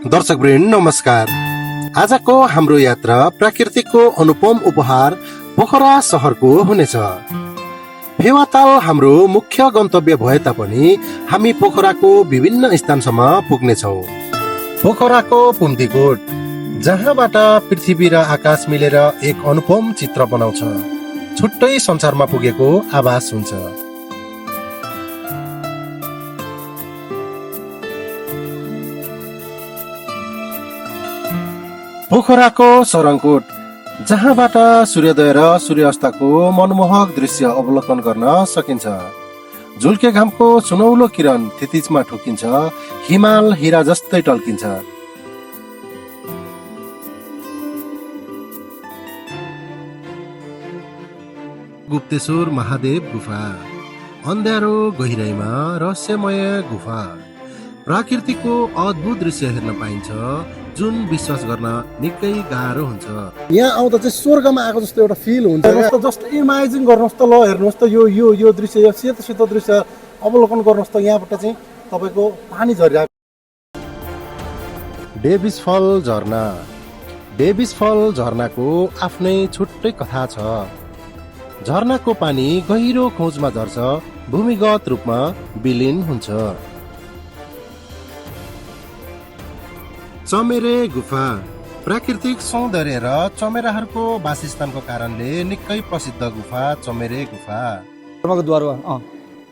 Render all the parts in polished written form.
दर्शकवृन्द नमस्कार। आजको हाम्रो यात्रा प्राकृतिकको अनुपम उपहार पोखरा शहरको हुनेछ। फेवाताल हाम्रो मुख्य गन्तव्य भए तापनि हामी पोखराको विभिन्न स्थानसम्म पुग्नेछौँ। पोखराको पुन्तीकोट, जहाँबाट पृथ्वी र आकाश मिलेर एक अनुपम चित्र बनाउँछ, छुट्टै संसारमा पुगेको आभास हुन्छ। पोखराको सरङकोट, जहाँबाट सूर्योदय र सूर्यास्तको मनमोहक दृश्य अवलोकन गर्न सकिन्छ। झुल्के घामको सुनौलो किरण थितिजमा ठोकिन्छ, हिमाल हिरा जस्तै टल्किन्छ। गुप्तेश्वर महादेव गुफा, अन्ध्यारो गहिराईमा रहस्यमय गुफा। प्राकृतिकको अद्भुत दृश्य हेर्न पाइन्छ, जुन विश्वास गर्न निकै गाह्रो हुन्छ। यहाँ आउँदा चाहिँ स्वर्गमा आएको जस्तो एउटा फिल हुन्छ। जस्ट इमेजिन गर्नुहोस् त, ल हेर्नुहोस् त, यो दृश्य, यो सेतो सेतो दृश्य अवलोकन गर्नुहोस् त। यहाँबाट चाहिँ तपाईँको पानी झरिरहेको। डेभिस फल झरना, डेभिस फल झरनाको आफ्नै छुट्टै कथा छ। झरनाको पानी गहिरो खोजमा झर्छ, भूमिगत रूपमा विलीन हुन्छ। चमेरे गुफा, प्राकृतिक सौन्दर्य र चमेराहरूको वासस्थानको कारणले निकै प्रसिद्ध गुफा चमेरे गुफा। द्वार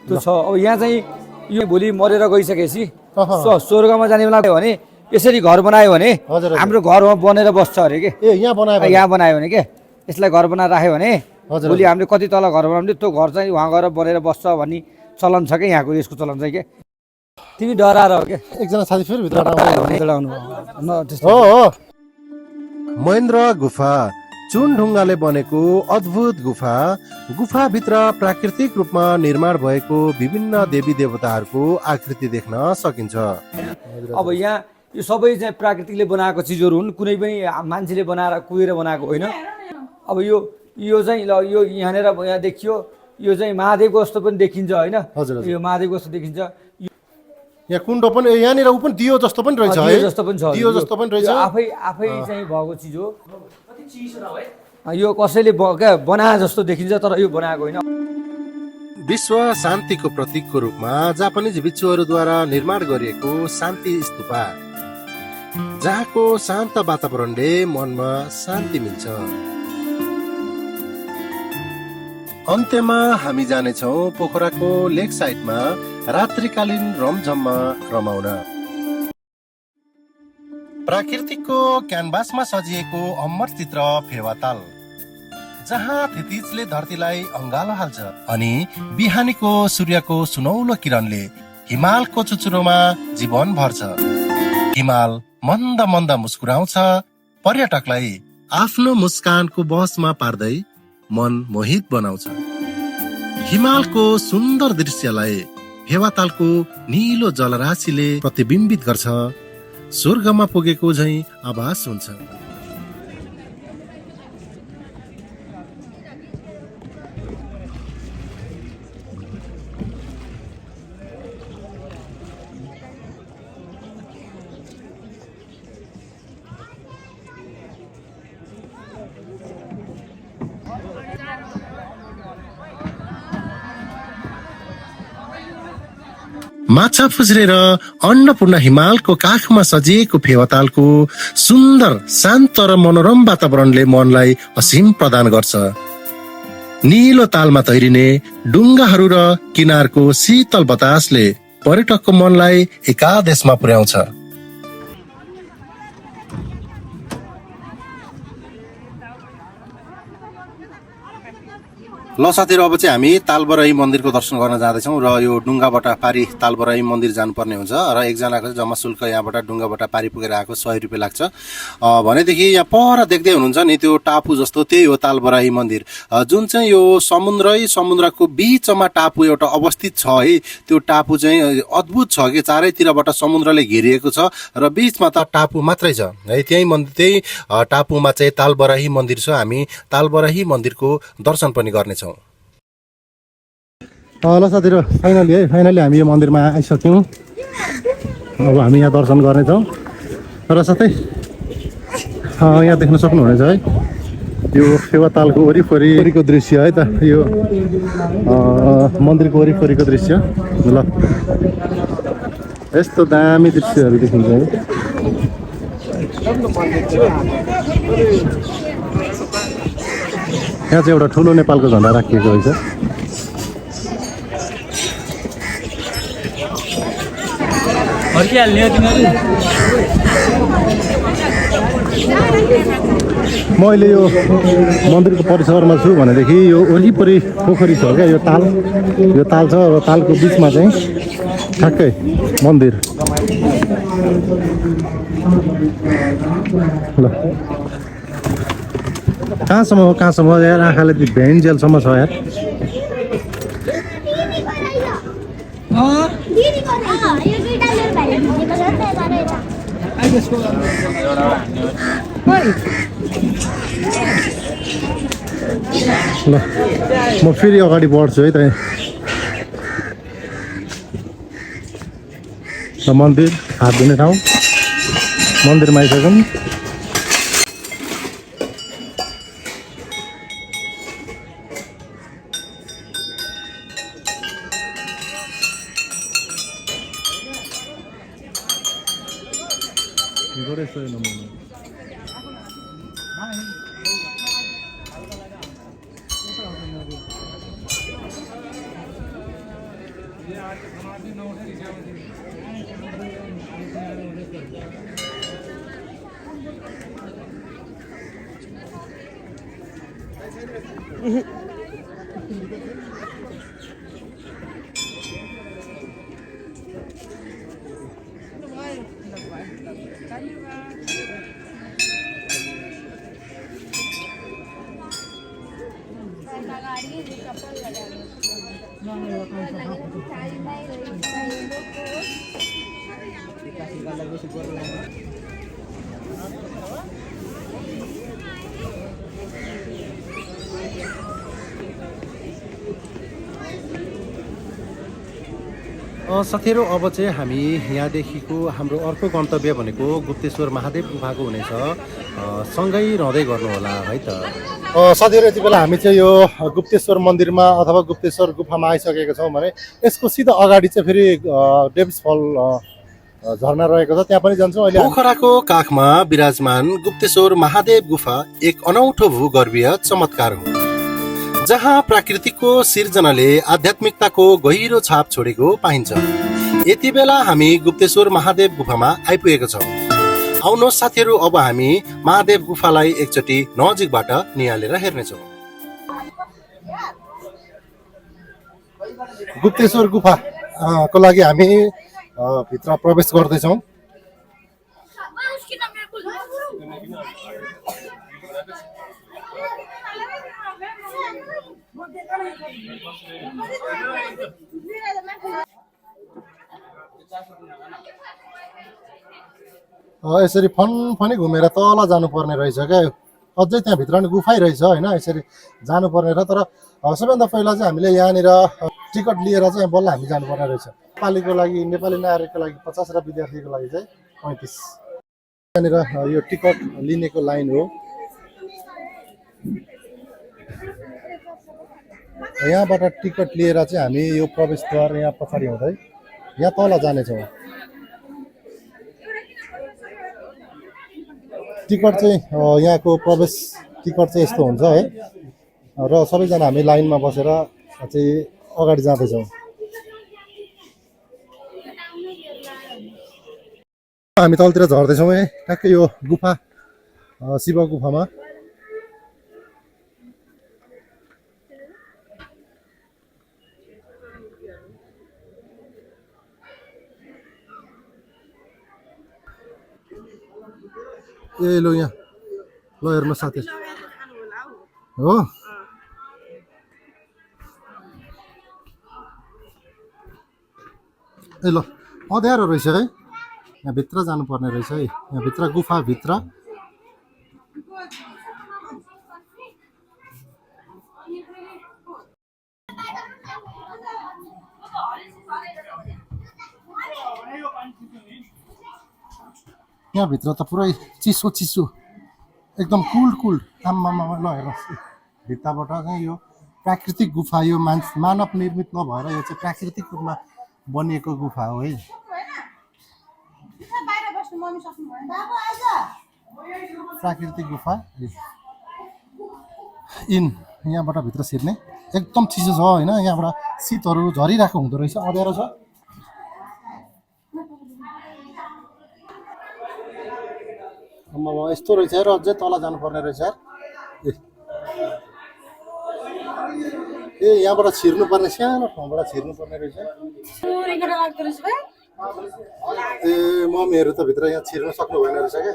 त्यो छ। अब यहाँ चाहिँ यो भोलि मरेर गइसकेपछि स्वर्गमा जाने बेला भने यसरी घर बनायो भने हाम्रो घरमा बनेर बस्छ अरे के। यहाँ बनायो भने के, यसलाई घर बनाएर राख्यो भने भोलि हामीले कति तल घर बनाउने त्यो घर चाहिँ उहाँ गएर बनेर बस्छ भन्ने चलन छ कि यहाँको यसको चलन चाहिँ के। तिमी डराएर हो के, एकजना साथी फेरि भित्र महेन्द्र गुफा, चुन ढुङ्गाले बनेको अद्भुत गुफा। गुफाभित्र प्राकृतिक रूपमा निर्माण भएको विभिन्न देवी देवताहरूको आकृति देख्न सकिन्छ। अब यहाँ यो सबै चाहिँ प्राकृतिकले बनाएको चिजहरू हुन्, कुनै पनि मान्छेले बनाएर कुदेर बनाएको होइन। अब यो चाहिँ ल यो यहाँनिर यहाँ देखियो, यो चाहिँ महादेवको जस्तो पनि देखिन्छ होइन। यो महादेवको जस्तो देखिन्छ। यहाँ कुण्ड पनि यहाँनिर ऊ पनि दियो जस्तो पनि रहेछ है, जस्तो पनि छ, दियो जस्तो पनि रहेछ। आफै चाहिँ भएको चिज हो यो। कसैले बना जस्तो देखिन्छ तर यो बनाएको होइन। विश्व शान्तिको प्रतीकको रूपमा जापानिज भिक्षुहरूद्वारा निर्माण गरिएको शान्ति स्तूपा, जहाँको शान्त वातावरणले मनमा शान्ति मिल्छ। अन्त्यमा हामी जानेछौँ पोखराको लेक साइडमा रात्रिकालीन रमझममा रमाउन। प्राकृतिकको क्यानभासमा सजिएको अमर चित्र फेवाताल, जहाँ थितिजले धरतीलाई अँगालो हाल्छ अनि बिहानीको सूर्यको सुनौलो किरणले हिमालको चुचुरोमा जीवन भर्छ। हिमाल मन्द मन्द मुस्कुराउँछ, पर्यटकलाई आफ्नो मुस्कानको बहसमा पार्दै मन मोहित बनाउँछ। हिमालको सुन्दर दृश्यलाई फेवातालको निलो जलराशिले प्रतिबिम्बित गर्छ, स्वर्गमा पुगेको झैं आभास हुन्छ। माछा फुज्रेर अन्नपूर्ण हिमालको काखमा सजिएको फेवातालको सुन्दर शान्त र मनोरम वातावरणले मनलाई असीम प्रदान गर्छ। निलो तालमा तैरिने डुङ्गाहरू र किनारको शीतल बतासले पर्यटकको मनलाई एकादेशमा पुर्याउँछ। ल साथीहरू, अब चाहिँ हामी तालबराई मन्दिरको दर्शन गर्न जाँदैछौँ र यो डुङ्गाबाट पारी तालबराई मन्दिर जानुपर्ने हुन्छ र एकजनाको चाहिँ जम्मा शुल्क यहाँबाट डुङ्गाबाट पारी पुगेर आएको 100 रुपियाँ लाग्छ। भनेदेखि यहाँ पर देख्दै हुनुहुन्छ नि त्यो टापु जस्तो, त्यही हो तालबराई मन्दिर, जुन चाहिँ यो समुद्रको बिचमा टापु एउटा अवस्थित छ है। त्यो टापु चाहिँ अद्भुत छ कि चारैतिरबाट समुद्रले घेरिएको छ र बिचमा त टापु मात्रै छ है। त्यही टापुमा चाहिँ तालबराई मन्दिर छ। हामी तालबराई मन्दिरको दर्शन पनि गर्नेछौँ। ल साथीहरू, फाइनली हामी यो मन्दिरमा आइसक्यौँ। अब हामी यहाँ दर्शन गर्नेछौँ र साथै यहाँ देख्न सक्नुहुनेछ है यो फेवातालको वरिपरिको दृश्य है त यो मन्दिरको वरिपरिको दृश्य ल यस्तो दामी दृश्यहरू देखिन्छ है यहाँ चाहिँ एउटा ठुलो नेपालको झन्डा राखिएको रहेछ मैले यो मन्दिरको परिसरमा छु भनेदेखि यो वरिपरि पोखरी छ क्या यो ताल छ र तालको बिचमा चाहिँ ठ्याक्कै मन्दिर ल कहाँसम्म यार आँखाले भ्याइन्जेलसम्म छ यार ल म फेरि अगाडि बढ्छु है त मन्दिर हात धुने ठाउँ मन्दिरमा आइसक्यौँ साथीहरू अब चाहिँ हामी यहाँदेखिको हाम्रो अर्को गन्तव्य भनेको गुप्तेश्वर महादेव गुफाको हुनेछ सँगै रहँदै गर्नु होला है त साथीहरू यति बेला हामी चाहिँ यो गुप्तेश्वर मन्दिरमा अथवा गुप्तेश्वर गुफामा आइसकेका छौँ भने यसको सिधा अगाडि चाहिँ फेरि डेभिस फल झरना रहेको छ त्यहाँ पनि जान्छौँ अहिले पोखराको काखमा विराजमान गुप्तेश्वर महादेव गुफा एक अनौठो भूगर्भीय चमत्कार हो जहाँ प्राकृतिकको सिर्जनाले आध्यात्मिकताको गहिरो छाप छोडेको पाइन्छ। यति बेला हामी गुप्तेश्वर महादेव गुफामा आइपुगेका छौँ। आउनुहोस् साथीहरू अब हामी महादेव गुफालाई एकचोटि नजिकबाट निहालेर हेर्नेछौँ। गुप्तेश्वर गुफा को लागि हामी भित्र प्रवेश गर्दैछौँ। यसरी फनफनी घुमेर तल जानुपर्ने रहेछ क्या अझै त्यहाँभित्र नि गुफै रहेछ होइन यसरी जानुपर्ने र तर सबैभन्दा पहिला चाहिँ हामीले यहाँनिर टिकट लिएर चाहिँ बल्ल हामी जानुपर्ने रहेछ। नेपालीको लागि नेपाली नागरिकको लागि 50 र विद्यार्थीको लागि चाहिँ 35। यहाँनिर यो टिकट लिनेको लाइन हो। यहाँबाट टिकट लिएर चाहिँ हामी यो प्रवेशद्वार यहाँ पछाडि हुँदै यहाँ तल जानेछौँ। टिकट चाहिँ यहाँको प्रवेश टिकट चाहिँ यस्तो हुन्छ है र सबैजना हामी लाइनमा बसेर चाहिँ अगाडि जाँदैछौँ। हामी तलतिर झर्दैछौँ है ट्याक्कै यो गुफा शिव गुफामा। ए लो यहाँ ल हेर्नु साथी हो ए ल अँध्यारो रहेछ है यहाँ भित्र जानुपर्ने रहेछ है यहाँ भित्र गुफा भित्र यहाँभित्र त पुरै चिसो चिसो एकदम कुल आम्मामा ल हेर्नुहोस् भित्ताबाट चाहिँ यो प्राकृतिक गुफा यो मानव निर्मित नभएर यो चाहिँ प्राकृतिक रूपमा बनिएको गुफा हो है प्राकृतिक गुफा यहाँबाट भित्र छिर्ने एकदम चिसो छ होइन यहाँबाट शीतहरू झरिरहेको हुँदो रहेछ अँध्यारो छ यस्तो रहेछ र अझै तल जानुपर्ने रहेछ ए यहाँबाट छिर्नुपर्ने सानो ठाउँबाट छिर्नुपर्ने रहेछ ए मम्मीहरू त भित्र यहाँ छिर्न सक्नु भएन रहेछ क्या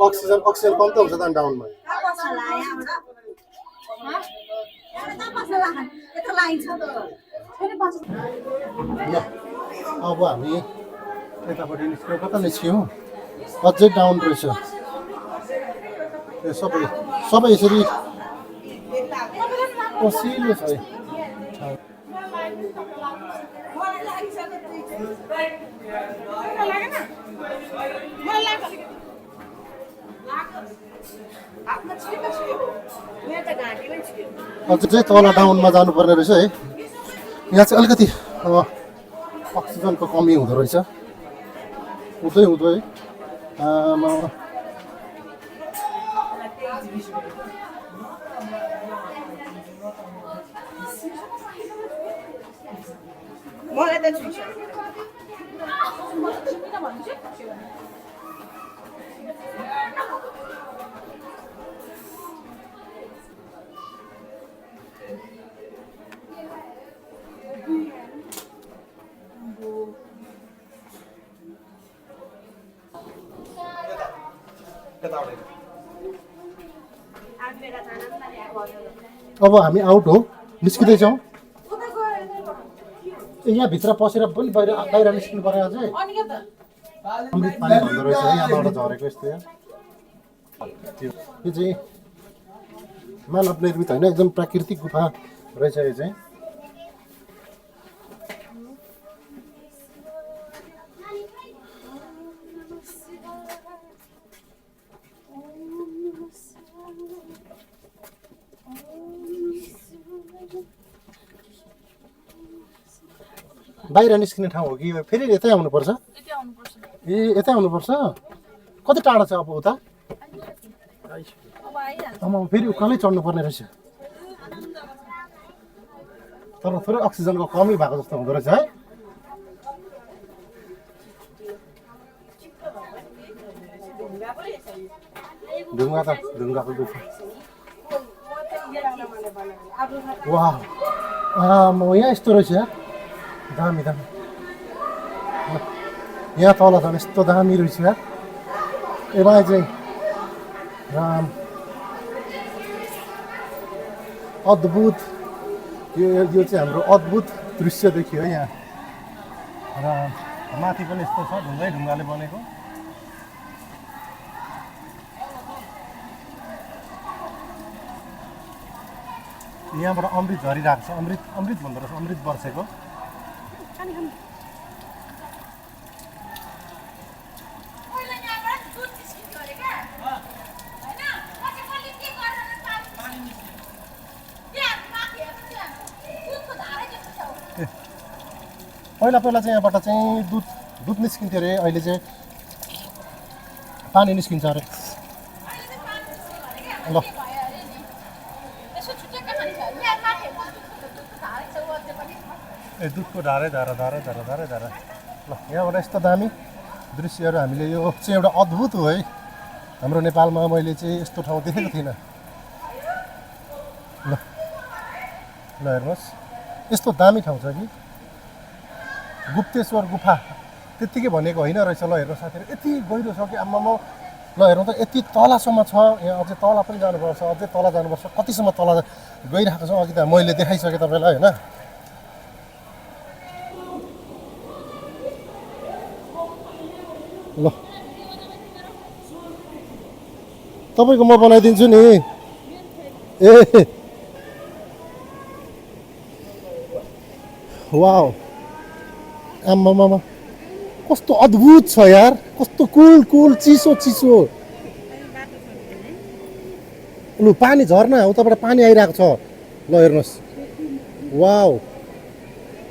अक्सिजन कम त हुन्छ त डाउनमा अब हामी यतापट्टि निस्क्यौँ कता निस्क्यौँ अझै डाउन रहेछ ए सबै यसरी ओसिलो छ है अझै तल डाउनमा जानुपर्ने रहेछ है यहाँ चाहिँ अलिकति अक्सिजनको कमी हुँदो रहेछ हुँदै है मलाई त छुन्छ अब हामी आउट हो निस्किँदैछौँ यहाँभित्र पसेर पनि बाहिर निस्किनु पर्यो अझै अमृत पानी भन्दो रहेछ है यहाँबाट झरेको यस्तो यो चाहिँ मानव निर्मित होइन एकदम प्राकृतिक गुफा रहेछ यो चाहिँ बाहिर निस्किने ठाउँ हो कि फेरि यतै आउनुपर्छ ए यतै आउनुपर्छ कति टाढा छ अब उता फेरि उकालै चढ्नुपर्ने रहेछ तर थोरै अक्सिजनको कमी भएको जस्तो हुँदो रहेछ है ढुङ्गाको गुफा वाह यहाँ यस्तो रहेछ दामी यहाँ तल झन् यस्तो दामी रहेछ यार यसलाई चाहिँ राम अद्भुत यो चाहिँ हाम्रो अद्भुत दृश्य देखियो है यहाँ र माथि पनि यस्तो छ ढुङ्गाले बनेको यहाँबाट अमृत झरिरहेको छ अमृत भन्दो रहेछ अमृत बर्सेको पहिला चाहिँ यहाँबाट चाहिँ दुध निस्किन्थ्यो अरे अहिले चाहिँ पानी निस्किन्छ अरे ल ए दुधको धारै धारा ल यहाँबाट यस्तो दामी दृश्यहरू हामीले यो चाहिँ एउटा अद्भुत हो है हाम्रो नेपालमा मैले चाहिँ यस्तो ठाउँ देखेको थिइनँ ल हेर्नुहोस् यस्तो दामी ठाउँ छ कि गुप्तेश्वर गुफा त्यत्तिकै भनेको होइन रहेछ ल हेर्नु साथीहरू यति गहिरो छ कि आम्मामा ल हेर्नु त यति तलसम्म छ यहाँ अझै तल पनि जानुपर्छ अझै तल जानुपर्छ कतिसम्म तल गइरहेको छ अघि त मैले देखाइसकेँ तपाईँलाई होइन ल तपाईँको म बनाइदिन्छु नि ए वाउ आम्मामा कस्तो अद्भुत छ यार, कस्तो कुल कुल चिसो चिसो। लु पानी झर्ना उताबाट पानी आइरहेको छ। ल हेर्नुहोस्, वाउ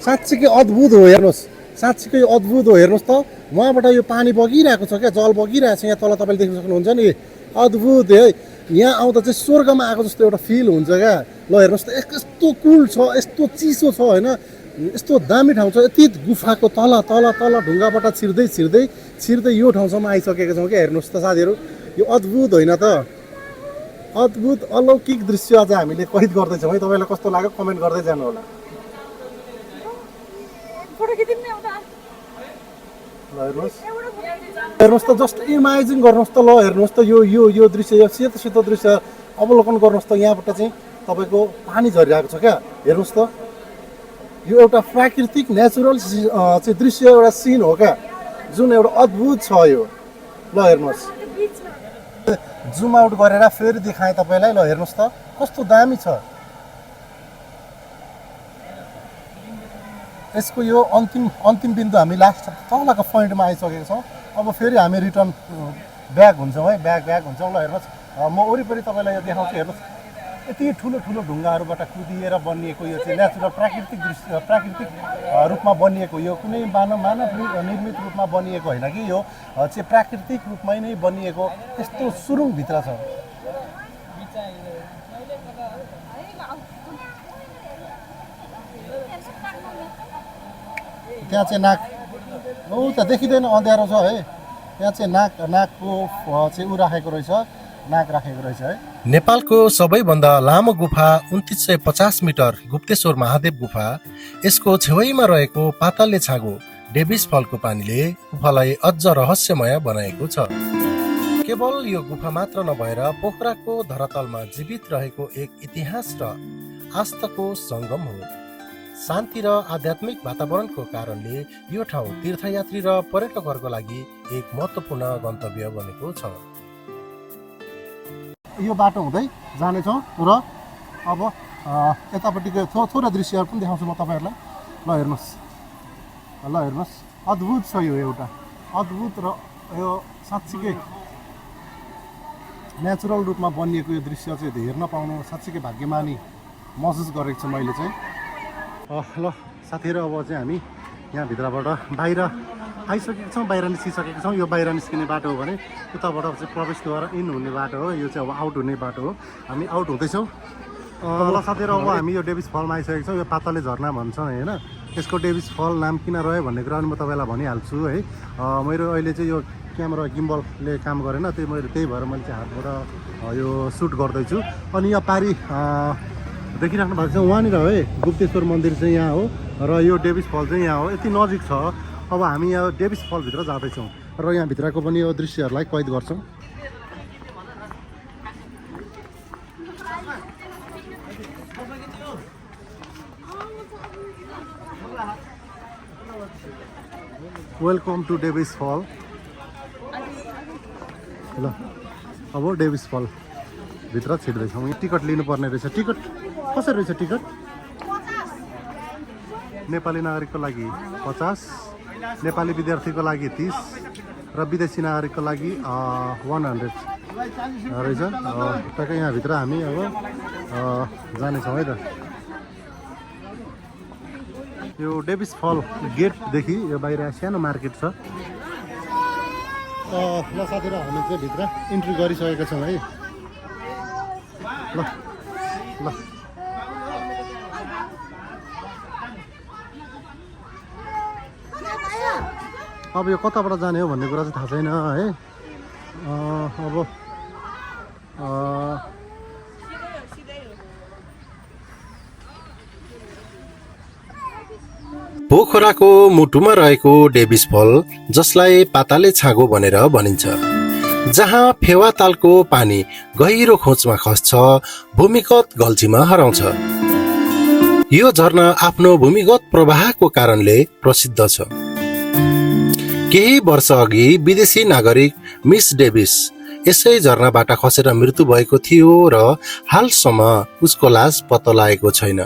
साँच्चीकै अद्भुत हो। हेर्नुहोस् साँच्चीकै अद्भुत हो। हेर्नुहोस् त उहाँबाट यो पानी बगिरहेको छ क्या, जल बगिरहेको छ यहाँ तल, तपाईँले देख्न सक्नुहुन्छ नि। अद्भुत है, यहाँ आउँदा चाहिँ स्वर्गमा आएको जस्तो एउटा फिल हुन्छ क्या। ल हेर्नुहोस् त यस्तो कुल छ, यस्तो चिसो छ होइन, यस्तो दामी ठाउँ छ। यति गुफाको तल तल तल ढुङ्गाबाट छिर्दै छिर्दै छिर्दै यो ठाउँसम्म आइसकेका छौँ क्या। हेर्नुहोस् त साथीहरू, यो अद्भुत होइन त? अद्भुत अलौकिक दृश्य आज हामीले कैद गर्दैछौँ है। तपाईँलाई कस्तो लाग्यो कमेन्ट गर्दै जानु होला। ल हेर्नुहोस् त, जस्ट इमेजिन गर्नुहोस् त। ल हेर्नुहोस् त यो यो यो दृश्य, यो सेतो सेतो दृश्य अवलोकन गर्नुहोस् त। यहाँबाट चाहिँ तपाईँको पानी झरिरहेको छ क्या। हेर्नुहोस् त, यो एउटा प्राकृतिक नेचुरल चाहिँ दृश्य, एउटा सिन हो क्या, जुन एउटा अद्भुत छ यो। ल हेर्नुहोस्, जुम आउट गरेर फेरि देखाएँ तपाईँलाई। ल हेर्नुहोस् त कस्तो दामी छ। यसको यो अन्तिम बिन्दु हामी लास्ट तलको पोइन्टमा आइसकेका छौँ। अब फेरि हामी रिटर्न ब्याक हुन्छौँ है, ब्याक हुन्छौँ। ल हेर्नुहोस्, म वरिपरि तपाईँलाई यो देखाउँछु। हेर्नुहोस् यति ठुलो ठुलो ढुङ्गाहरूबाट कुदिएर बनिएको यो चाहिँ नेचुरल प्राकृतिक दृश्य, प्राकृतिक रूपमा बनिएको, यो कुनै मानव निर्मित रूपमा बनिएको होइन कि, यो चाहिँ प्राकृतिक रूपमै नै बनिएको यस्तो सुरुङभित्र छ। त्यहाँ चाहिँ नाक त देखिँदैन, अँध्यारो छ है। त्यहाँ चाहिँ नाकको चाहिँ ऊ राखेको रहेछ, नाक राखेको रहेछ है। नेपालको सबैभन्दा लामो गुफा 2950 मिटर गुप्तेश्वर महादेव गुफा, यसको छेउमा रहेको पातालले छागो डेभिस फलको पानीले गुफालाई अझ रहस्यमय बनाएको छ। केवल यो गुफा मात्र नभएर पोखराको धरातलमा जीवित रहेको एक इतिहास र आस्थाको सङ्गम हो। शान्ति र आध्यात्मिक वातावरणको कारणले यो ठाउँ तीर्थयात्री र पर्यटकहरूको लागि एक महत्त्वपूर्ण गन्तव्य बनेको छ। यो बाटो हुँदै जानेछौँ र अब यतापट्टिको थोरै दृश्यहरू पनि देखाउँछु म तपाईँहरूलाई। ल हेर्नुहोस्, ल हेर्नुहोस्, अद्भुत छ यो, एउटा अद्भुत र यो साँच्चीकै नेचुरल रूपमा बनिएको यो दृश्य चाहिँ हेर्न पाउनु साँच्चीकै भाग्यमानी महसुस गरेको छु मैले चाहिँ। ल साथीहरू, अब चाहिँ हामी यहाँभित्रबाट बाहिर आइसकेको छौँ, बाहिर निस्किसकेको छौँ। यो बाहिर निस्किने बाटो हो भने उताबाट चाहिँ प्रवेशद्वार इन हुने बाटो हो, यो चाहिँ अब आउट हुने बाटो हो। हामी आउट हुँदैछौँ। ल साथीहरू, अब हामी यो डेभिस फलमा आइसकेको छौँ। यो पाताले झरना भन्छ होइन, यसको डेभिस फल नाम किन रह्यो भन्ने कुरा पनि म तपाईँलाई भनिहाल्छु है। मेरो अहिले चाहिँ यो क्यामेरा गिम्बलले काम गरेन, त्यही भएर मैले चाहिँ हातबाट यो सुट गर्दैछु। अनि यहाँ पारी देखिराख्नु भएको छ उहाँनिर है गुप्तेश्वर मन्दिर चाहिँ यहाँ हो र यो डेभिस फल चाहिँ यहाँ हो, यति नजिक छ। अब हामी यहाँ डेभिस फलभित्र जाँदैछौँ र यहाँभित्रको पनि यो दृश्यहरूलाई कैद गर्छौँ। वेलकम टु डेभिस फल। ल अब डेभिस फल भित्र छिर्दैछौँ। टिकट लिनुपर्ने रहेछ। टिकट कसरी रहेछ? टिकट नेपाली नागरिकको लागि 50, नेपाली विद्यार्थीको लागि 30 र विदेशी नागरिकको लागि 100 रहेछ। टक्कै यहाँभित्र हामी अब जानेछौँ है त। यो डेभिस फल गेटदेखि यो बाहिर सानो मार्केट छ। ल साथीहरू, हामी चाहिँ भित्र इन्ट्री गरिसकेका छौँ है। ल ल अब यो कताबाट जाने हो भन्ने कुरा चाहिँ थाहा छैन है। अब पोखराको मुटुमा रहेको डेभिस फल, जसलाई पाताले छागो भनेर भनिन्छ, जहाँ फेवा तालको पानी गहिरो खोजमा खस्छ, भूमिगत गल्छीमा हराउँछ। यो झरना आफ्नो भूमिगत प्रवाहको कारणले प्रसिद्ध छ। केही वर्ष अघि विदेशी नागरिक मिस डेभिस यसै झरनाबाट खसेर मृत्यु भएको थियो र हालसम्म उसको लास पत्ता लागेको छैन।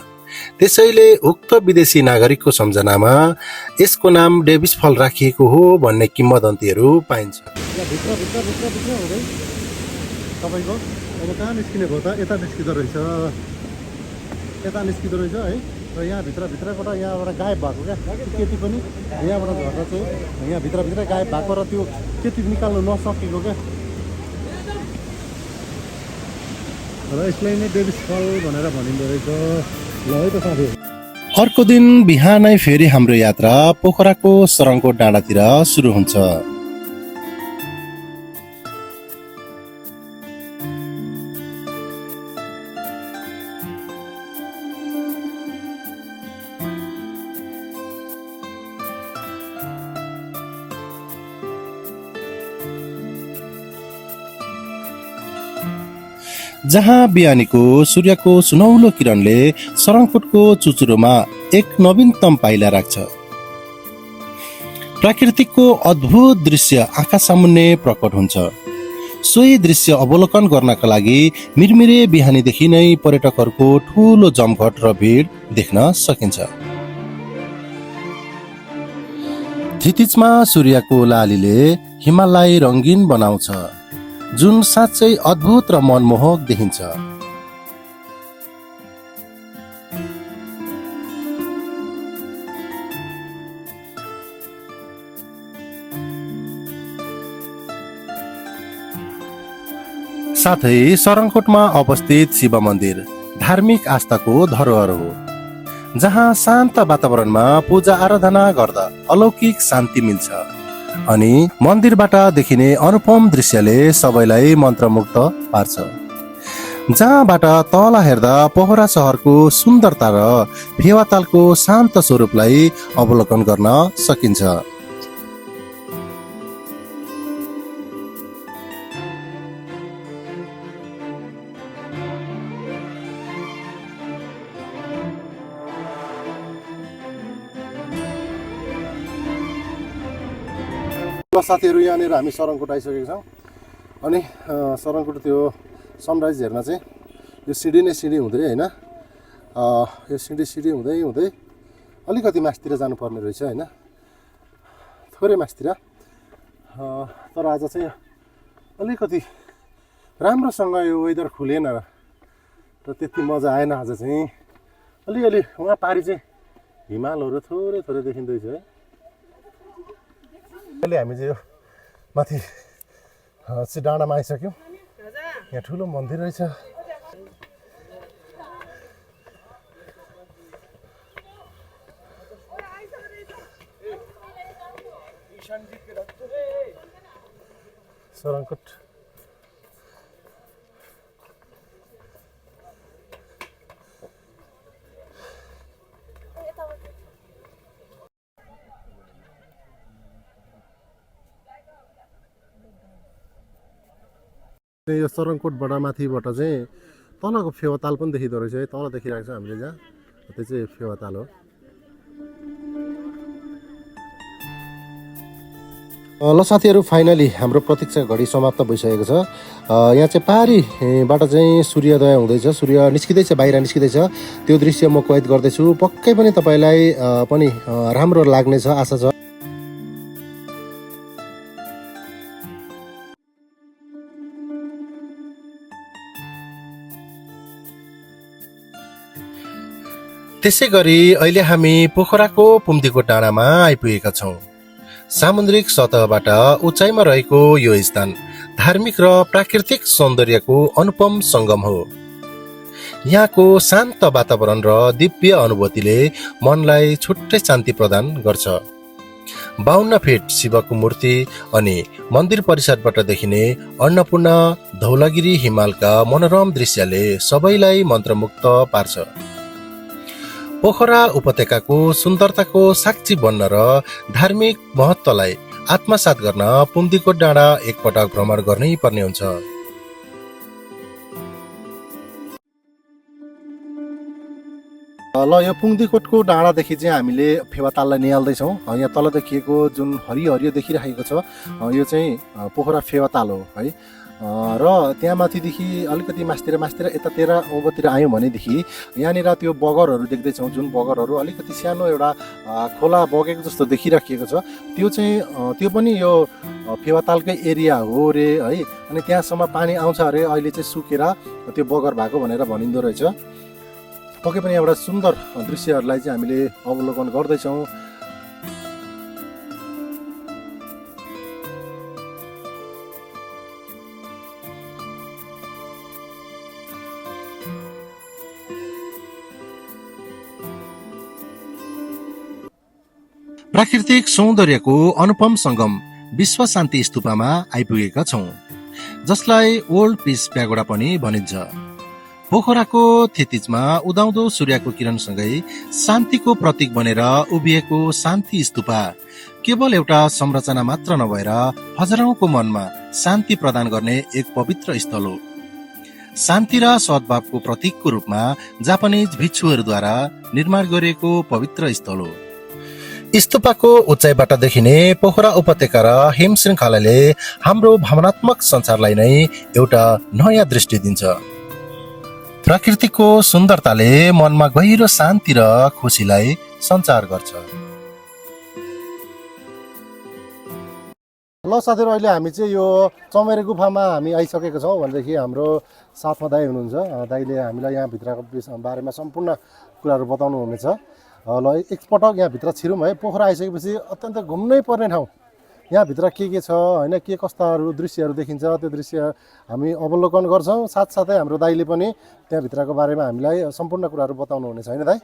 त्यसैले उक्त विदेशी नागरिकको सम्झनामा यसको नाम डेभिस फल राखिएको हो भन्ने किम्वदन्तीहरू पाइन्छ। भित्र हुँदै तपाईँको अब कहाँ निस्किने भयो त? यता निस्किँदो रहेछ है। र यहाँ भित्रबाट यहाँबाट गायब भएको क्या केटी पनि यहाँबाट झर्दा चाहिँ यहाँ भित्रभित्रै गायब भएको र त्यो केटी निकाल्नु नसकेको क्या। र यसलाई नै डेभिस फल भनेर भनिँदो रहेछ। ल है त साथीहरू, अर्को दिन बिहानै फेरि हाम्रो यात्रा पोखराको सरङकोट डाँडातिर सुरु हुन्छ। जहाँ बिहानीको सूर्यको सुनौलो किरणले सरङकोटको चुचुरोमा एक नवीनतम पाइला राख्छ। प्राकृतिकको अद्भुत दृश्य आँखा सामुन्ने प्रकट हुन्छ। सोही दृश्य अवलोकन गर्नका लागि मिरमिरे बिहानीदेखि नै पर्यटकहरूको ठूलो जमघट र भिड देख्न सकिन्छ। क्षितिजमा सूर्यको लालीले हिमाललाई रंगीन बनाउँछ, जुन साँच्चै अद्भुत र मनमोहक देखिन्छ। साथै सरङकोटमा अवस्थित शिव मन्दिर धार्मिक आस्थाको धरोहर हो, जहाँ शान्त वातावरणमा पूजा आराधना गर्दा अलौकिक शान्ति मिल्छ अनि मन्दिरबाट देखिने अनुपम दृश्यले सबैलाई मन्त्रमुग्ध पार्छ। जहाँबाट तल हेर्दा पोखरा सहरको सुन्दरता र फेवातालको शान्त स्वरूपलाई अवलोकन गर्न सकिन्छ। साथीहरू, यहाँनिर हामी सरङकोट आइसकेका छौँ अनि सरङकोट त्यो सनराइज हेर्न चाहिँ यो सिँढी नै सिँढी हुँदै होइन, यो सिँढी हुँदै अलिकति मास्तिर जानुपर्ने रहेछ होइन, थोरै मास्तिर। तर आज चाहिँ अलिकति राम्रोसँग यो वेदर खुलेन र त्यति मजा आएन। आज चाहिँ अलिअलि वहाँ पारि चाहिँ हिमालहरू थोरै थोरै देखिँदैछ है। अहिले हामी चाहिँ यो माथि डाँडामा आइसक्यौँ। यहाँ ठुलो मन्दिर रहेछ। सरङकोट यो सरङकोटबाट माथिबाट चाहिँ तलको फेवाताल पनि देखिँदो रहेछ है। तल देखिरहेको छ हामीले जहाँ, त्यो चाहिँ फेवाताल हो। ल साथीहरू, फाइनली हाम्रो प्रतीक्षा घडी समाप्त भइसकेको छ। यहाँ चाहिँ पारिबाट चाहिँ सूर्योदय हुँदैछ, सूर्य निस्किँदैछ, बाहिर निस्किँदैछ। त्यो दृश्य म कैद गर्दैछु। पक्कै पनि तपाईँलाई पनि राम्रो लाग्नेछ आशा छ। त्यसै गरी अहिले हामी पोखराको पुम्दीको डाँडामा आइपुगेका छौँ। सामुद्रिक सतहबाट उचाइमा रहेको यो स्थान धार्मिक र प्राकृतिक सौन्दर्यको अनुपम सङ्गम हो। यहाँको शान्त वातावरण र दिव्य अनुभूतिले मनलाई छुट्टै शान्ति प्रदान गर्छ। 52 फिट शिवको मूर्ति अनि मन्दिर परिसरबाट देखिने अन्नपूर्ण धौलागिरी हिमालका मनोरम दृश्यले सबैलाई मन्त्रमुग्ध पार्छ। पोखरा उपत्यकाको सुन्दरताको साक्षी बन्न र धार्मिक महत्त्वलाई आत्मसात गर्न पुम्दीकोट डाँडा एकपटक भ्रमण गर्नै पर्ने हुन्छ। ल यो पुम्दीकोटको डाँडादेखि चाहिँ हामीले फेवाताललाई निहाल्दैछौँ। यहाँ तल देखिएको जुन हरियो देखिरहेको छ, यो चाहिँ पोखरा फेवाताल हो है। र त्यहाँ माथिदेखि अलिकति मास्तिर यता 13 औँबतिर आयौँ भनेदेखि यहाँनिर त्यो बगरहरू देख्दैछौँ, जुन बगरहरू अलिकति सानो एउटा खोला बगेको जस्तो देखिराखिएको छ। त्यो चाहिँ त्यो पनि यो फेवातालकै एरिया हो रे है। अनि त्यहाँसम्म पानी आउँछ अरे, अहिले चाहिँ सुकेर त्यो बगर भएको भनेर भनिँदो रहेछ। पक्कै पनि एउटा सुन्दर दृश्यहरूलाई चाहिँ हामीले अवलोकन गर्दैछौँ। प्राकृतिक सौन्दर्यको अनुपम सङ्गम विश्व शान्ति स्तूपमा आइपुगेका छौँ, जसलाई ओल्ड पिस प्यागोडा पनि भनिन्छ। पोखराको थितिजमा उदाउँदो सूर्यको किरणसँगै शान्तिको प्रतीक बनेर उभिएको शान्ति स्तूपा केवल एउटा संरचना मात्र नभएर हजारौंको मनमा शान्ति प्रदान गर्ने एक पवित्र स्थल हो। शान्ति र सद्भावको प्रतीकको रूपमा जापानिज भिक्षुहरूद्वारा निर्माण गरिएको पवित्र स्थल हो। स्तूपको उचाइबाट देखिने पोखरा उपत्यका र हिम श्रृङ्खलाले हाम्रो भावनात्मक संसारलाई नै एउटा नयाँ दृष्टि दिन्छ। प्रकृतिको सुन्दरताले मनमा गहिरो शान्ति र खुसीलाई सञ्चार गर्छ। ल साथीहरू, अहिले हामी चाहिँ यो चमेरे गुफामा हामी आइसकेको छौँ भनेदेखि हाम्रो साथमा दाई हुनुहुन्छ। दाईले हामीलाई यहाँभित्रको बारेमा सम्पूर्ण कुराहरू बताउनु हुनेछ। ल एकपटक यहाँभित्र छिरौँ है। पोखरा आइसकेपछि अत्यन्त घुम्नै पर्ने ठाउँ। यहाँभित्र के छ होइन, के कस्ताहरू दृश्यहरू देखिन्छ, त्यो दृश्य हामी अवलोकन गर्छौँ। साथसाथै हाम्रो दाईले पनि त्यहाँभित्रको बारेमा हामीलाई सम्पूर्ण कुराहरू बताउनु हुनेछ होइन दाई?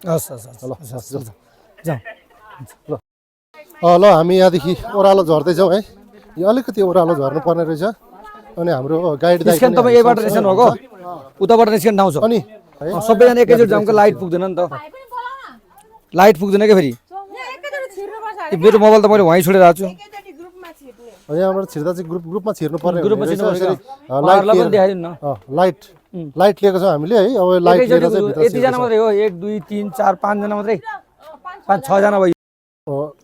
ल हामी यहाँदेखि ओह्रालो झर्दैछौँ है। यो अलिकति ओह्रालो झर्नु पर्ने रहेछ। अनि हाम्रो गाइड दाई निस्कन तपाईँ यहीबाट निस्कनु भएको, उताबाट निस्कन ठाउँ छ। अनि सबैजना एकैचोटि जाउँको लाइट पुग्दैन नि त, लाइट पुग्दैन क्या फेरि। मेरो मोबाइल त मैले वहीँ छोडेर आएको छु। यहाँबाट छिर्दा चाहिँ ग्रुपमा छिर्नु पर्ने ग्रुपमा रहेछ। छिर्नु यसरी उहाँहरूलाई पनि देखाइदिनु न। लाइट लिएको छौँ हामीले है। अब लाइट लिएर चाहिँ भित्र यतिजना मात्रै हो, 1 2 3 4 5 जना मात्रै, 5 6 जना भयो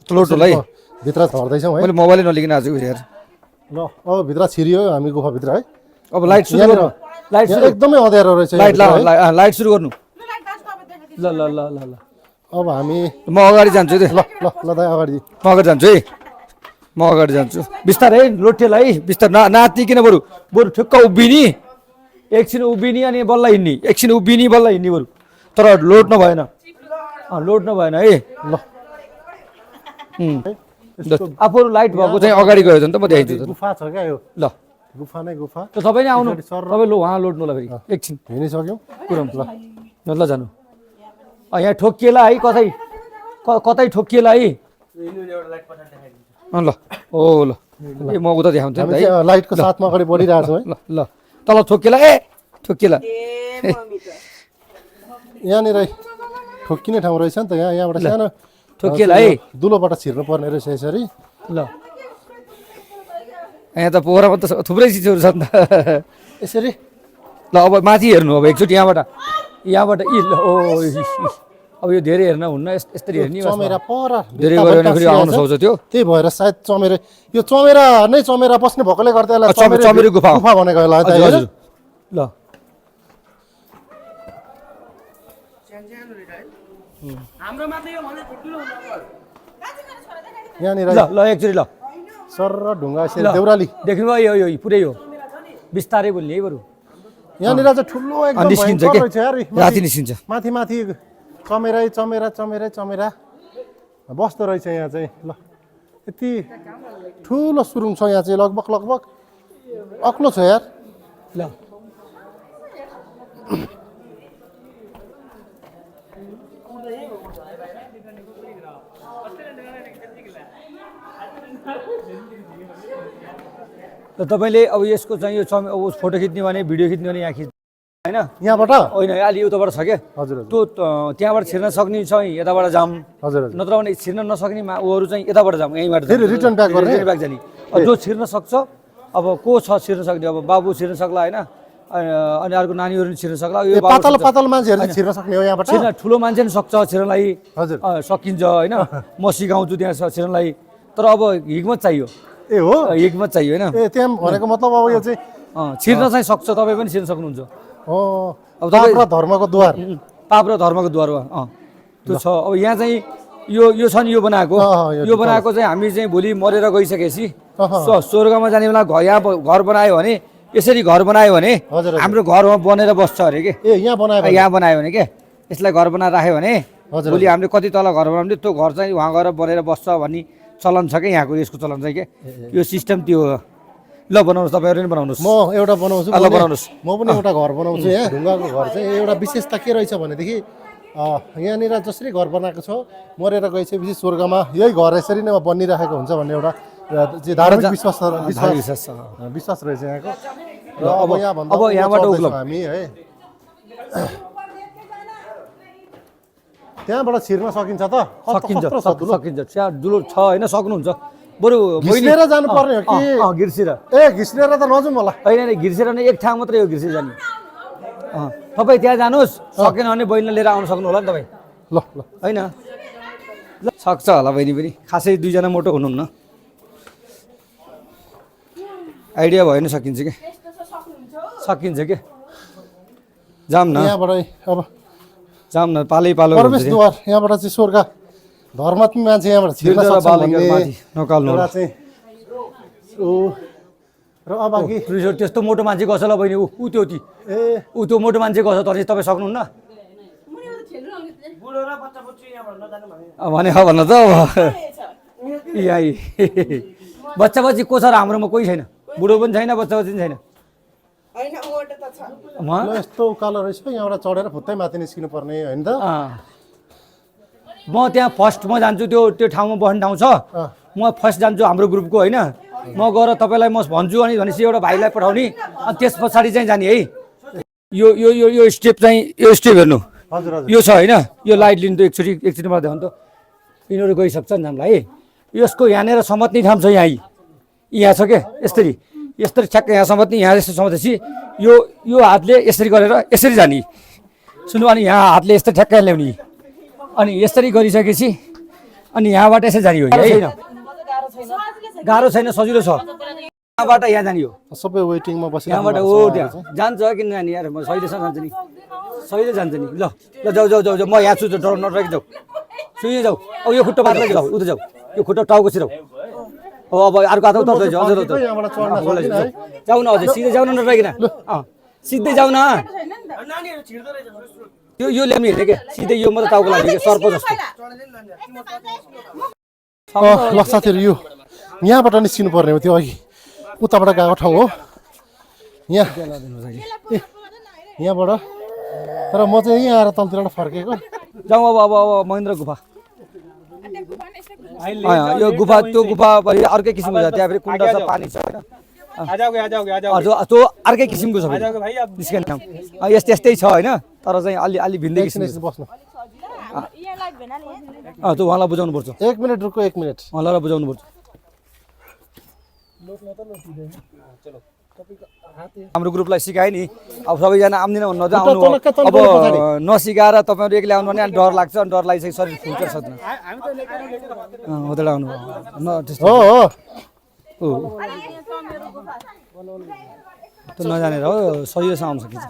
ठुलो ठुलो है। भित्र झर्दैछौँ है। मैले मोबाइलै नलिकन आएको छु हेर। ल अब भित्र छिरियो हामी गुफाभित्र है। अब लाइट सुरु गर्नु, लाइट यहाँ सुरु, एकदमै अँध्यारो रहेछ। लाइट लाइट सुरु गर्नु। ल ल ल ल ल अब हामी म अगाडि जान्छु है। ल ल ल दाइ अगाडि म अगाडि जान्छु है, म अगाडि जान्छु। बिस्तारै है, लोटेला है, बिस्तारै नातिकिन बरु बरु ठुक्क उभिनी, एकछिन उभिनी अनि बल्ल हिँड्ने, एकछिन उभिनी बल्ल हिँड्ने बरु, तर लोड्नु भएन, लोड्नु भएन है। ल आफूहरू लाइट भएको चाहिँ अगाडि गयो भने त म देखाइदिन्छु। गुफा छ क्या यो, ल गुफा नै गुफा। त तपाईँ नै आउनु, तपाईँ लो उहाँ लोड्नु होला फेरि एकछिन हिँडिसक्यौँ कुरम। ल जानु यहाँ ठोकिएला है, कतै कतै ठोकिएला है। ल ओ ल ए म उता देखाउँछु नि त है। लाइटको साथमा अगाडि बढिरहेको छौँ है। ल ल तल ठोकिएला, ए ठोकिएला। यहाँनिर ठोक्किने ठाउँ रहेछ नि त। यहाँबाट सानो ठोकिएला है, दुलोबाट छिर्नु पर्ने रहेछ यसरी। ल यहाँ त पोखरामा त थुप्रै चिजहरू छ नि त यसरी। ल अब माथि हेर्नु, अब एकचोटि यहाँबाट इ ल ओ अब यो धेरै हेर्न हुन्न, यसरी हेर्ने चमेरा पर धेरै गऱ्यो भने फेरि आउनु सक्छ त्यो। त्यही भएर सायद चमेरे, यो चमेरा नै चमेरा बस्ने भएकोले गर्दा यसलाई चमेरे गुफा भनेको होला है। हजुर ल यहाँनिर ल ल एकचोटि ल सर र ढुङ्गा यसरी देउराली देख्नुभयो, यो पुरै हो, बिस्तारै बोल्ने है बरु। यहाँनिर चाहिँ ठुलो एकदम निस्किन्छ भयङ्कर के, रहेछ यार। राति निस्किन्छ। माथि माथि चमेरै चमेरा चमेरै चमेरा बस्दो रहेछ यहाँ चाहिँ। ल यति ठुलो सुरुङ छ यहाँ चाहिँ, लगभग लगभग अग्लो छ यार। ल तपाईँले अब यसको चाहिँ यो अब फोटो खिच्ने भने भिडियो खिच्ने भने यहाँ खिच्नु होइन, यहाँबाट होइन अलि उताबाट छ क्या। हजुर त्यो त्यहाँबाट छिर्न सक्ने छ यताबाट जाऊँ, हजुर नत्र भने छिर्न नसक्ने उहरू चाहिँ यताबाट जाऊँ, यहीँबाट फेरि रिटर्न ब्याक गर्ने? रिटर्न ब्याक जाने। जो छिर्न सक्छ, अब को छ छिर्न सक्ने, अब बाबु छिर्न सक्ला होइन, अनि अर्को नानीहरू पनि छिर्न सक्ला। यो पातल पातल मान्छेहरू चाहिँ छिर्न सक्ने हो यहाँबाट? छिर्न ठुलो मान्छे पनि सक्छ छिर्नलाई, हजुर सकिन्छ होइन। म सिकाउँछु त्यहाँ छिर्नलाई, तर अब हिक्मत चाहियो, ए हो हिक्मत चाहियो होइन। ए त्यहाँ भनेको मतलब अब यो चाहिँ छिर्न चाहिँ सक्छ, तपाईँ पनि छिर्न सक्नुहुन्छ। अब तपाईँ- पाप र धर्मको द्वार पाप र धर्मको द्वार हो। त्यो छ। अब यहाँ चाहिँ यो छ नि, यो बनाएको, यो बनाएको चाहिँ हामी चाहिँ भोलि मरेर गइसकेपछि स्वर्गमा जाने बेला यहाँ घर बनायो भने, यसरी घर बनायो भने हजुर, हजुर। हाम्रो घरमा बनेर बस्छ अरे के। यहाँ बनायो यहाँ बनायो भने के, यसलाई घर बनाएर राख्यो भने हजुर, भोलि हामीले कति तल घर बनायो भने त्यो घर चाहिँ उहाँ गएर बनेर बस्छ भन्ने चलन छ क्या यहाँको, यसको चलन चाहिँ के यो सिस्टम त्यो हो। ल बनाउनुहोस्, तपाईँहरू पनि बनाउनुहोस्। म एउटा बनाउँछु ल बनाउनुहोस्। म पनि एउटा घर बनाउँछु। यहाँ ढुङ्गाको घर चाहिँ एउटा विशेषता के रहेछ भनेदेखि यहाँनिर जसरी घर बनाएको छ मरेर गइसकेपछि स्वर्गमा यही घर यसरी नै बनिरहेको हुन्छ भन्ने एउटा धार्मिक विश्वास विश्वास रहेछ यहाँको। र अब यहाँबाट उक्लौँ हामी है त्यहाँबाट छिर्न सकिन्छ त? सकिन्छ, सकिन्छ। त्यहाँ दुलो छ होइन, सक्नुहुन्छ। बरु घिस्नेर जानुपर्ने हो कि? घिर्सेर घिस्नेर त नजाउँ होला। होइन, घिर्सेर नै एक ठाउँ मात्रै हो घिर्सेर जाने। तपाईँ त्यहाँ जानुहोस्, सकेन भने बहिनीलाई लिएर आउनु सक्नु होला नि तपाईँ, ल ल होइन? ल सक्छ होला बहिनी पनि, खासै दुईजना मोटो हुनुहुन्न। आइडिया भयो भने सकिन्छ कि, सकिन्छ कि। जाऊँ न, यहाँबाट अब जाऊँ न, पालै पालो प्रवेशद्वार यहाँबाट चाहिँ स्वर्ग धर्मात्मी मान्छे यहाँबाट छिर्न सक्छ भन्ने नकाल्नु एउटा चाहिँ र अब अघि त्यस्तो मोटो मान्छे कसो ल बहिनी, ऊ त्यो त्यो मोटो मान्छे कसो, तर तपाईँ सक्नुहुन्न भने हो भन्न त। यहाँ बच्चा बच्ची को छ र हाम्रोमा? कोही छैन, बुढो पनि छैन, बच्चा बच्ची पनि छैन। होइन मोटो त छ। यस्तो उकालो रहेछ यहाँबाट चढेर फुत्तै माथि निस्किनु पर्ने होइन त? म त्यहाँ फर्स्ट म जान्छु, त्यो ठाउँमा बस्ने ठाउँ छ, म फर्स्ट जान्छु हाम्रो ग्रुपको होइन। म गएर तपाईँलाई म भन्छु अनि भनेपछि एउटा भाइलाई पठाउने, अनि त्यस पछाडि चाहिँ जाने है। यो स्टेप चाहिँ, यो स्टेप हेर्नु, हजुर हजुर यो छ होइन, यो लाइट लिनु त एकचोटि मलाई देखाउनु त। यिनीहरू गइसक्छ नि हामीलाई। यसको यहाँनिर समात्ने ठाउँ छ, यहाँ छ क्या, यसरी ठ्याक्क यहाँ समात्ने, यहाँ यस्तो समातेपछि यो हातले यसरी गरेर यसरी जाने, सुन्नु। अनि यहाँ हातले यस्तो ठ्याक्क ल्याउने, अनि यसरी गरिसकेपछि अनि यहाँबाट यसरी जाने हो। छैन, गाह्रो छैन, सजिलो छ। यहाँबाट यहाँ जाने हो, सबै वेटिङमा बसेर यहाँबाट हो त्यहाँ जान्छ कि नानी यार, म सहिलेसँग जान्छु नि, सहिले जान्छ नि। ल ल जाऊ जाऊ जाऊ जाऊ, म यहाँ छु, डर नडराइ जाऊ, सुई जाऊ। अब यो खुट्टा बाँध्दै जाऊ, उता जाऊ, यो खुट्टा टाउको छिराउ। अब अर्को हात उता जाऊ, हजुर जाऊ न, हजुर सिधै जाऊ न, नडराइकन सिधै जाऊ न। यो ल्याउने हेर्ने क्या, सिधै यो मात्रै टाउको लाग्यो क्या, सर्प जस्तो। ल साथीहरू यो यहाँबाट निस्किनु पर्ने हो, त्यो अघि उताबाट गएको ठाउँ हो यहाँबाट। तर म चाहिँ यहीँ आएर तलतिरबाट फर्केको। जाउँ अब महेन्द्र गुफा। यो गुफा, त्यो गुफा अर्कै किसिमको छ, त्यहाँ फेरि कुण्ड छ, पानी छ होइन, त्यो अर्कै किसिमको छ निस्किने ठाउँ। यस्तै छ होइन, तर चाहिँ अलि भिन्दै किसिमको बस्नु त्यो उहाँलाई बुझाउनु पर्छ। 1 मिनट रुको, 1 मिनट उहाँलाई बुझाउनु पर्छ। हाम्रो ग्रुपलाई सिकायो नि, अब सबैजना आउँदैन भन्नु अब नसिकाएर तपाईँहरू एक्लै आउनु भने डर लाग्छ, अनि डर लागि शरीर फुल्छ सक्दैन। उता आउनु त्यो नजानेर हो, सजिलोसँग आउनु सकिन्छ।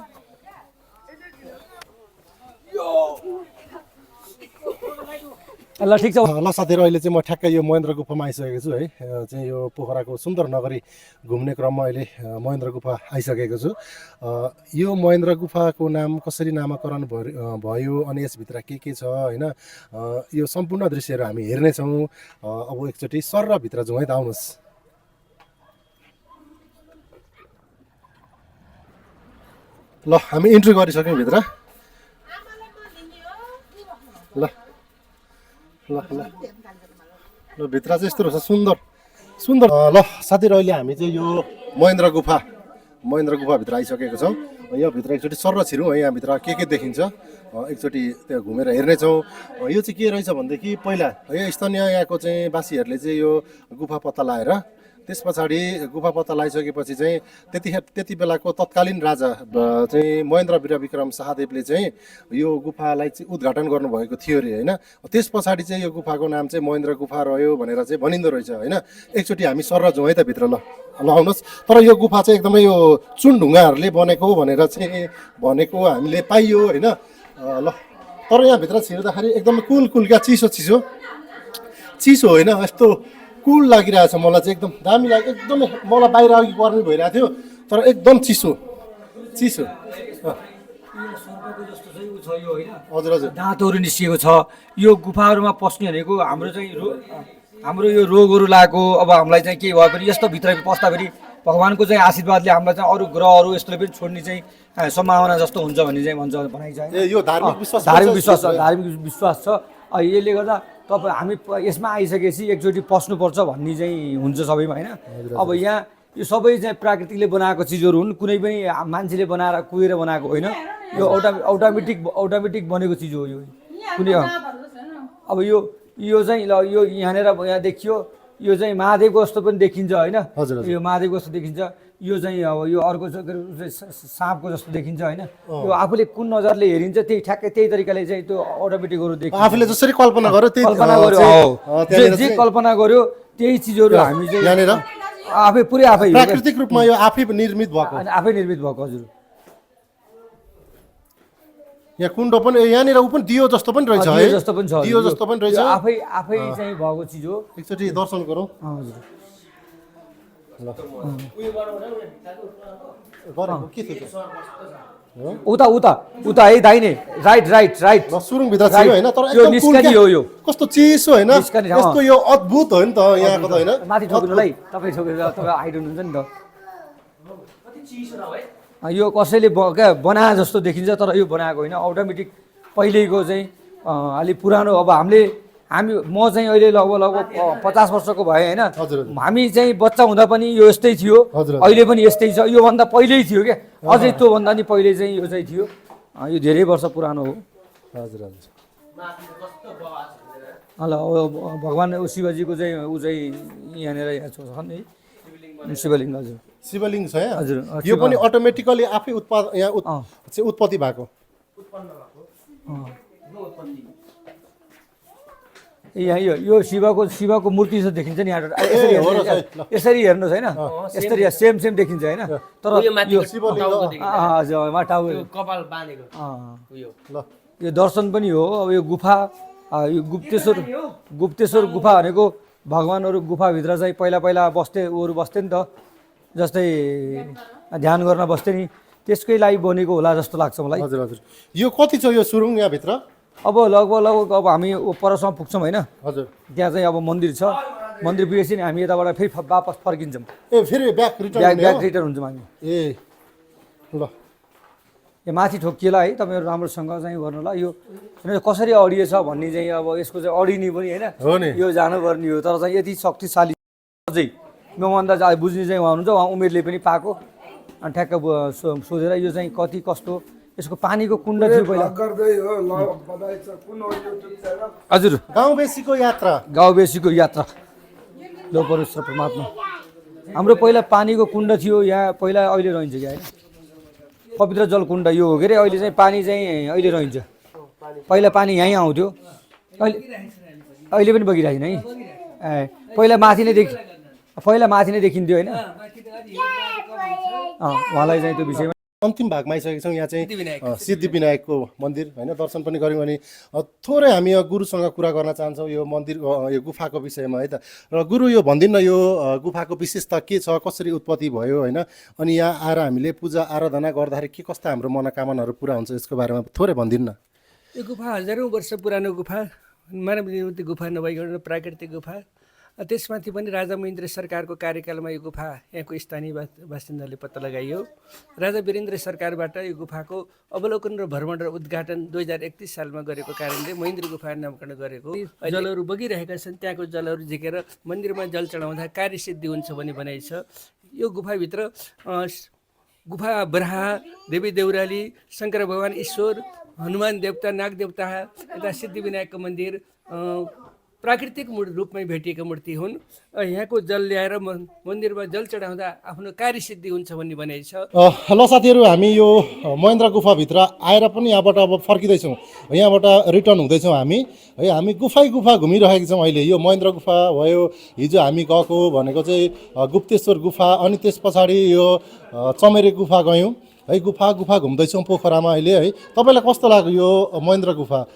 ल ठिक छ। ल साथीहरू अहिले चाहिँ म ठ्याक्कै यो महेन्द्र गुफामा आइसकेको छु है। चाहिँ यो पोखराको सुन्दर नगरी घुम्ने क्रममा अहिले महेन्द्र गुफा आइसकेको छु। यो महेन्द्र गुफाको नाम कसरी नामाकरण भयो अनि यसभित्र के छ होइन, यो सम्पूर्ण दृश्यहरू हामी हेर्नेछौँ। अब एकचोटि सर र भित्र जाउँ है त, आउनुहोस्। ल हामी इन्ट्री गरिसक्यौँ भित्र। ल ल ल ल भित्र चाहिँ यस्तो रहेछ, सुन्दर सुन्दर। ल साथीहरू अहिले हामी चाहिँ यो महेन्द्र गुफाभित्र आइसकेको छौँ। यहाँभित्र एकचोटि सर र छिरौँ है, यहाँभित्र के देखिन्छ एकचोटि त्यो घुमेर हेर्नेछौँ। यो चाहिँ के रहेछ भनेदेखि पहिला है स्थानीय यहाँको चाहिँ वासीहरूले चाहिँ यो गुफा पत्ता लगाएर त्यस पछाडि गुफा पत्ता लगाइसकेपछि चाहिँ त्यति बेलाको तत्कालीन राजा चाहिँ महेन्द्र वीर विक्रम शाहदेवले चाहिँ यो गुफालाई चाहिँ उद्घाटन गर्नुभएको थियो अरे होइन। त्यस पछाडि चाहिँ यो गुफाको नाम चाहिँ महेन्द्र गुफा रह्यो भनेर चाहिँ भनिँदो रहेछ होइन। एकचोटि हामी सर जाउँ है त भित्र। ल नआउनुहोस्। तर यो गुफा चाहिँ एकदमै यो चुन ढुङ्गाहरूले बनेको भनेर चाहिँ भनेको हामीले पाइयो होइन। ल तर यहाँभित्र छिर्दाखेरि एकदमै कुल क्या चिसो होइन, यस्तो कुल लागिरहेछ मलाई चाहिँ, एकदम दामी लाग्यो एकदमै। मलाई बाहिर अघि पर्ने भइरहेको थियो तर एकदम चिसो। हजुर हजुर दाँतहरू निस्किएको छ। यो गुफाहरूमा पस्ने भनेको हाम्रो यो रोगहरू लागेको, अब हामीलाई चाहिँ के भयो भने यस्तो भित्र पस्दाखेरि भगवान्को चाहिँ आशीर्वादले हामीलाई चाहिँ अरू ग्रहहरू यस्तोले पनि छोड्ने चाहिँ सम्भावना जस्तो हुन्छ भन्ने चाहिँ भन्छ भनाइ छ। यो धार्मिक विश्वास धार्मिक विश्वास छ। यसले गर्दा तपाईँ हामी यसमा आइसकेपछि एकचोटि पस्नुपर्छ भन्ने चाहिँ हुन्छ सबैमा होइन। अब यहाँ यो सबै चाहिँ प्राकृतिकले बनाएको चिजहरू हुन्, कुनै पनि मान्छेले बनाएर कुदेर बनाएको होइन। यो अटोमेटिक बनेको चिज हो यो कुनै। अब यो चाहिँ ल यो यहाँ देखियो, यो चाहिँ महादेवको जस्तो पनि देखिन्छ होइन। यो महादेवको जस्तो देखिन्छ। यो चाहिँ अब यो अर्को साँपको जस्तो देखिन्छ होइन। यो आफूले कुन नजरले हेरिन्छ त्यही तरिकाले चाहिँ त्यो अटोमेटिकहरू देखिन्छ। आफूले जसरी कल्पना गर्यो जे कल्पना गर्यो त्यही चिजहरू हामी चाहिँ यहाँनिर आफै प्राकृतिक रूपमा यो आफै निर्मित भएको हजुर। यहाँ कुण्ड पनि यहाँनिर ऊ पनि दियो जस्तो पनि रहेछ है, जस्तो पनि छ, दियो जस्तो पनि रहेछ। आफै चाहिँ भएको चिज हो। एकचोटि दर्शन गरौँ। हजुर उता है दाहिने राइट सुरुङ भित्र थियो होइन। तर यो निस्कनी हो, यो कस्तो चिसो होइन, यस्तो यो अद्भुत हो नि त यहाँको त होइन। माथि ठोक्नुलाई तपाईँ हाइट हुनुहुन्छ नि त। यो कसैले बनाए जस्तो देखिन्छ तर यो बनाएको होइन, अटोमेटिक पहिलेको चाहिँ अलि पुरानो। अब म चाहिँ अहिले लगभग 50 वर्षको भएँ होइन। हामी चाहिँ बच्चा हुँदा पनि यो यस्तै थियो, अहिले पनि यस्तै छ। योभन्दा पहिल्यै थियो क्या, अझै त्योभन्दा नि पहिले चाहिँ यो चाहिँ थियो। यो धेरै वर्ष पुरानो हो। हजुर ल भगवान् शिवजीको चाहिँ ऊ चाहिँ यहाँनिर छ नि शिवलिङ्ग। हजुर शिवलिङ्ग छ यहाँ। हजुर यो पनि अटोमेटिकली आफै उत्पत्ति भएको। यहाँ यो शिवको मूर्ति जस्तो देखिन्छ नि यहाँ। यसरी हेर्नुहोस् होइन, यसरी सेम देखिन्छ होइन। तर यो दर्शन पनि हो। अब यो गुफा, यो गुप्तेश्वर गुफा भनेको भगवान्हरू गुफाभित्र चाहिँ पहिला बस्थे नि त, जस्तै ध्यान गर्न बस्थे नि, त्यसकै लागि बनेको होला जस्तो लाग्छ मलाई। हजुर यो कति छ यो सुरुङ यहाँभित्र? अब लगभग अब हामी परसम्म पुग्छौँ होइन। हजुर त्यहाँ चाहिँ अब मन्दिर छ, मन्दिर पुगेपछि नि हामी यताबाट फेरि वापस फर्किन्छौँ। फेरि ब्याक रिटर्न हुन्छौँ हामी। ल यो माथि ठोकिएला है, तपाईँहरू राम्रोसँग चाहिँ गर्नु होला। यो कसरी अडिएछ भन्ने चाहिँ अब यसको चाहिँ अडिने पनि होइन, यो जानुपर्ने हो। तर चाहिँ यति शक्तिशाली अझै मभन्दा बुझ्ने चाहिँ उहाँ हुनुहुन्छ, उहाँ उमेरले पनि पाएको। अनि ठ्याक्क सोधेर यो चाहिँ कति कस्तो, यसको पानीको कुण्ड थियो पहिला। हजुर गाउँबेसीको यात्रा लो परमेश्वर परमात्मा। हाम्रो पहिला पानीको कुण्ड थियो यहाँ पहिला, अहिले रहन्छ क्या होइन। पवित्र जल कुण्ड यो हो के अरे। अहिले चाहिँ पानी चाहिँ अहिले रहन्छ, पहिला पानी यहीँ आउँथ्यो, अहिले पनि बगिरहेको छैन है। पहिला माथि नै देखिन्थ्यो होइन। उहाँलाई चाहिँ त्यो विषयमा अन्तिम भागमा आइसकेका छौँ। यहाँ चाहिँ सिद्धिविनायकको मन्दिर होइन, दर्शन पनि गऱ्यौँ भने थोरै हामी गुरुसँग कुरा गर्न चाहन्छौँ यो मन्दिर यो गुफाको विषयमा है त। र गुरु यो भनिदिनु न, यो गुफाको विशेषता के छ, कसरी उत्पत्ति भयो होइन, अनि यहाँ आएर हामीले पूजा आराधना गर्दाखेरि के कस्ता हाम्रो मनोकामनाहरू पुरा हुन्छ, यसको बारेमा थोरै भनिदिनु न। यो गुफा हजारौँ वर्ष पुरानो गुफा, मानव निर्मित गुफा नभइकन प्राकृतिक गुफा। त्यसमाथि पनि राजा महेन्द्र सरकारको कार्यकालमा यो गुफा यहाँको स्थानीय बासिन्दाले पत्ता लगाइयो। राजा वीरेन्द्र सरकारबाट यो गुफाको अवलोकन र भ्रमण र उद्घाटन 2031 सालमा गरेको कारणले महेन्द्र गुफा नामकरण गरेको। जलहरू बगिरहेका छन्, त्यहाँको जलहरू झिकेर मन्दिरमा जल चढाउँदा कार्यसिद्धि हुन्छ भन्ने भनाइ छ। यो गुफाभित्र गुफा बराह, देवी देउराली, शङ्कर भगवान् ईश्वर, हनुमान देवता, नाग देवता, यता सिद्धिविनायकको मन्दिर, प्राकृतिक रूपमै भेटिएका मूर्ति हुन्। यहाँको जल ल्याएर मन्दिरमा जल चढाउँदा आफ्नो कार्यसिद्धि हुन्छ भन्ने भनाइ छ। ल साथीहरू, हामी यो महेन्द्र गुफाभित्र आएर पनि यहाँबाट अब फर्किँदैछौँ, यहाँबाट रिटर्न हुँदैछौँ हामी है। हामी गुफा घुमिरहेका छौँ अहिले। यो महेन्द्र गुफा भयो, हिजो हामी गएको भनेको चाहिँ गुप्तेश्वर गुफा, अनि त्यस पछाडि यो चमेरे गुफा गयौँ है। गुफा घुम्दैछौँ पोखरामा अहिले है। तपाईँलाई कस्तो लाग्यो यो महेन्द्र गुफा?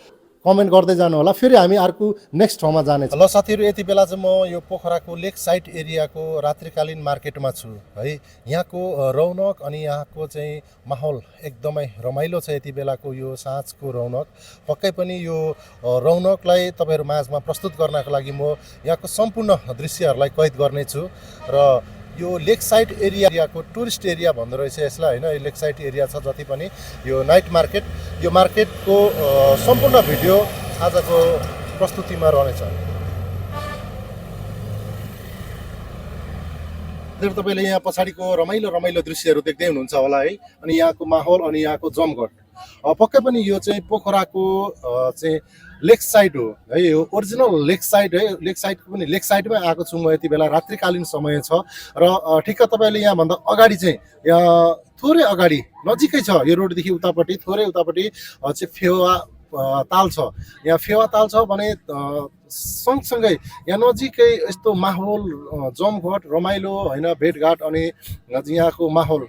कमेन्ट गर्दै जानु होला। फेरि हामी अर्को नेक्स्ट ठाउँमा जाने। ल साथीहरू, यति बेला चाहिँ म यो पोखराको लेक साइड एरियाको रात्रिकालीन मार्केटमा छु है। यहाँको रौनक अनि यहाँको चाहिँ माहौल एकदमै रमाइलो छ। यति बेलाको यो साँझको रौनक पक्कै पनि यो रौनकलाई तपाईँहरू माझमा प्रस्तुत गर्नको लागि म यहाँको सम्पूर्ण दृश्यहरूलाई कैद गर्नेछु। र यो लेक साइड एरियाको टुरिस्ट एरिया भन्दो रहेछ यसलाई होइन। यो लेक साइड एरिया छ जति पनि यो नाइट मार्केट, यो मार्केटको सम्पूर्ण भिडियो आजको प्रस्तुतिमा रहनेछ। तपाईँले यहाँ पछाडिको रमाइलो दृश्यहरू देख्दै हुनुहुन्छ होला है। अनि यहाँको माहौल अनि यहाँको जमघट पक्कै पनि यो चाहिँ पोखराको चाहिँ लेक साइड हो है। यो ओरिजिनल लेक साइड है। लेक साइडको पनि लेक साइडमै आएको छु म। यति बेला रात्रिकालीन समय छ र ठिक्क तपाईँले यहाँभन्दा अगाडि चाहिँ थोरै अगाडि नजिकै छ, यो रोडदेखि उतापट्टि थोरै उतापट्टि चाहिँ फेवा ताल छ। यहाँ फेवा ताल छ भने सँगसँगै यहाँ नजिकै यस्तो माहौल जमघट रमाइलो होइन, भेटघाट अनि यहाँको माहौल